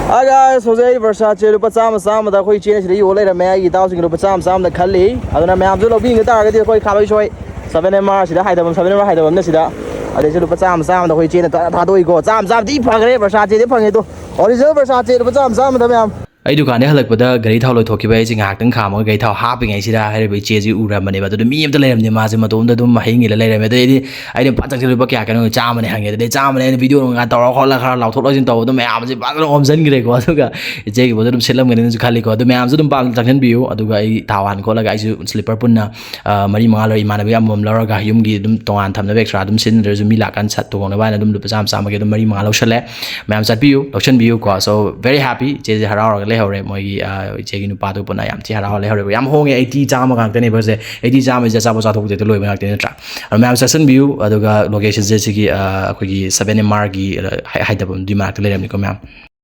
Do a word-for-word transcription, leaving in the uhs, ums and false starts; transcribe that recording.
Hi guys, ꯍꯧꯖꯤꯛ ꯑꯩ Versace ꯂꯨꯄꯥ ꯆꯥꯝꯃ ꯆꯥꯝꯃꯗ ꯑꯩꯈꯣꯏ ꯏꯆꯦꯅ ꯁꯤꯗ ꯌꯣꯜ ꯂꯩꯔꯝꯃꯦ꯫ ꯑꯩꯒꯤ ꯏꯇꯥꯎꯁꯤꯡꯒꯤ ꯂꯨꯄꯥ ꯆꯥꯝꯃ ꯆꯥꯝꯃꯗ ꯈꯜꯂꯤ꯫ ꯑꯗꯨꯅ ꯃꯌꯥꯝꯁꯨ ꯂꯧꯕꯤꯅꯤꯡꯕ ꯇꯥꯔꯒꯗꯤ ꯑꯩꯈꯣꯏ ꯈꯥꯕꯩ ꯁꯣꯏ seven M R ꯁꯤꯗ ꯍꯥꯏꯗꯐꯝ, seven M R ꯍꯥꯏꯗꯐꯝꯅ ꯁꯤꯗ꯫ ꯑꯗꯩꯁꯨ ꯂꯨꯄꯥ ꯆꯥꯝꯃ ꯆꯥꯝꯃꯗ ꯑꯩꯈꯣꯏ ꯏꯆꯦꯅ ꯇ-, ꯊꯥꯗꯣꯛꯏꯀꯣ꯫ ꯆꯥꯝꯃ ꯆꯥꯝꯃꯗꯤ ꯐꯈ꯭ꯔꯦ, Versaceꯗꯤ ꯐꯪꯉꯦ꯫ ꯑꯗꯣ original Versace ꯂꯨꯄꯥ ꯆꯥꯝꯃ ꯆꯥꯝꯃꯗ ꯃꯌꯥꯝ꯫ ꯑꯩ ꯗꯨꯀꯥꯟꯗꯩ ꯍꯜꯂꯛꯄꯗ ꯒꯥꯔꯤ ꯊꯥꯎ ꯂꯣꯏꯊꯣꯛꯈꯤꯕ, ꯑꯩꯁꯦ ꯉꯥꯏꯍꯥꯛꯇꯪ ꯈꯥꯝꯃꯒ ꯒꯥꯔꯤ ꯊꯥꯎ ꯍꯥꯞꯄꯤꯉꯩꯁꯤꯗ ꯍꯥꯏꯔꯤꯕ ꯏꯆꯦꯁꯤ ꯎꯔꯝꯕꯅꯦꯕ꯫ ꯑꯗꯨꯗ ꯃꯤ ꯑꯝꯇ ꯂꯩꯔꯝꯗꯦ, ꯃꯥꯁꯦ ꯃꯇꯣꯝꯗ ꯑꯗꯨꯝ ꯃꯍꯩ ꯏꯜꯂ ꯂꯩꯔꯝꯃꯦ꯫ ꯑꯗꯩꯗꯤ ꯑꯩꯅ ꯐꯠ ꯆꯪꯁꯤꯜꯂꯨꯕ, "ꯀꯌꯥ ꯀꯩꯅꯣ?" "ꯆꯥꯝꯃꯅꯦ" ꯍꯪꯉꯦ꯫ ꯑꯗꯩ "ꯆꯥꯝꯃꯅꯦ" ꯑꯩꯅ ꯚꯤꯗꯤꯑꯣ ꯅꯨꯡꯒ ꯇꯧꯔ ꯈꯣꯠꯂ ꯈꯔ ꯂꯥꯎꯊꯣꯛ ꯂꯥꯎꯁꯤꯟ ꯇꯧꯕꯗꯣ ꯃꯌꯥꯝꯁꯦ ꯐꯖꯅ ꯑꯣꯝꯁꯤꯟꯈ꯭ꯔꯦꯀꯣ꯫ ꯑꯗꯨꯒ ꯏꯆꯦꯒꯤ ꯄꯣꯠꯇꯣ ꯑꯗꯨꯝ ꯁꯤꯠꯂꯝꯒꯅꯤꯅꯁꯨ ꯈꯜꯂꯤꯀꯣ꯫ ꯑꯗꯨ ꯃꯌꯥꯝꯁꯨ ꯑꯗꯨꯝ ꯄꯥꯝꯅ ꯆꯪꯁꯤꯟꯕꯤꯌꯨ꯫ ꯑꯗꯨꯒ ꯑꯩ ꯊꯥꯎ ꯍꯥꯟ ꯈꯣꯠꯂꯒ ꯑꯩꯁꯨ slipper ꯄꯨꯟꯅ, ꯑ, ꯃꯔꯤ ꯃꯉꯥ ꯂꯧꯔ, ꯏꯃꯥꯟꯅꯕꯤ ꯑꯃꯃꯝ ꯂꯧꯔꯒ ꯌꯨꯝꯒꯤ ꯑꯗꯨꯝ ꯇꯣꯉꯥꯟ ꯊꯝꯅꯕ extra ꯑꯗꯨꯝ ꯁꯤꯖꯤꯟꯅꯗ꯭ꯔꯁꯨ, ꯃꯤ ꯂꯥꯛꯀꯥꯟꯗ ꯁꯠ ꯇꯣꯡꯅꯕ ꯍꯥꯏꯅ ꯑꯗꯨꯝ ꯂꯨꯄꯥ ꯆꯥꯝꯃ ꯆꯥꯝꯃꯒꯤ ꯑꯗꯨꯝ ꯃꯔꯤ ꯃꯉꯥ ꯂꯧꯁꯜꯂꯦ꯫ ꯃꯌꯥꯝ ꯆꯠꯄꯤꯌꯨ, ꯂꯧꯁꯟꯕꯤꯌꯨꯀꯣ꯫ So very happy, ꯏꯆꯦꯁꯦ ꯍꯔꯥꯎꯔꯒ ꯂꯩꯍꯧꯔꯦ꯫ ꯃꯣꯏꯒꯤ, ꯑ, ꯏꯆꯦꯒꯤ ꯅꯨꯄꯥꯗꯨ ꯄꯨꯟꯅ ꯌꯥꯝ ꯊꯤ ꯍꯔꯥꯎꯔ ꯂꯩꯍꯧꯔꯦꯕ꯫ ꯌꯥꯝ ꯍꯣꯡꯉꯦ, eighty ꯆꯥꯝꯃ ꯉꯥꯛꯇꯅꯦꯕ ꯁꯦ꯫ Eighty ꯆꯥꯝꯃꯁꯦ ꯑꯆꯥꯄꯣꯠ ꯆꯥꯊꯣꯛꯄꯗ ꯍꯦꯛꯇ ꯂꯣꯏꯕ ꯉꯥꯛꯇꯅꯤ ꯅꯠꯇ꯭ꯔꯥ? ꯑꯗꯣ ꯃꯌꯥꯝ ꯆꯠꯁꯟꯕꯤꯌꯨ꯫ ꯑꯗꯨꯒ locationꯁꯦ ꯁꯤꯒꯤ, ꯑ, ꯑꯩꯈꯣꯏꯒꯤ seven M R ꯒꯤ, ꯑ, ꯍꯥꯏ-, ꯍꯥꯏꯗꯐꯝꯗꯨꯒꯤ ꯃꯅꯥꯛꯇ ꯂꯩꯔꯝꯅꯤꯀꯣ ꯃꯌꯥꯝ꯫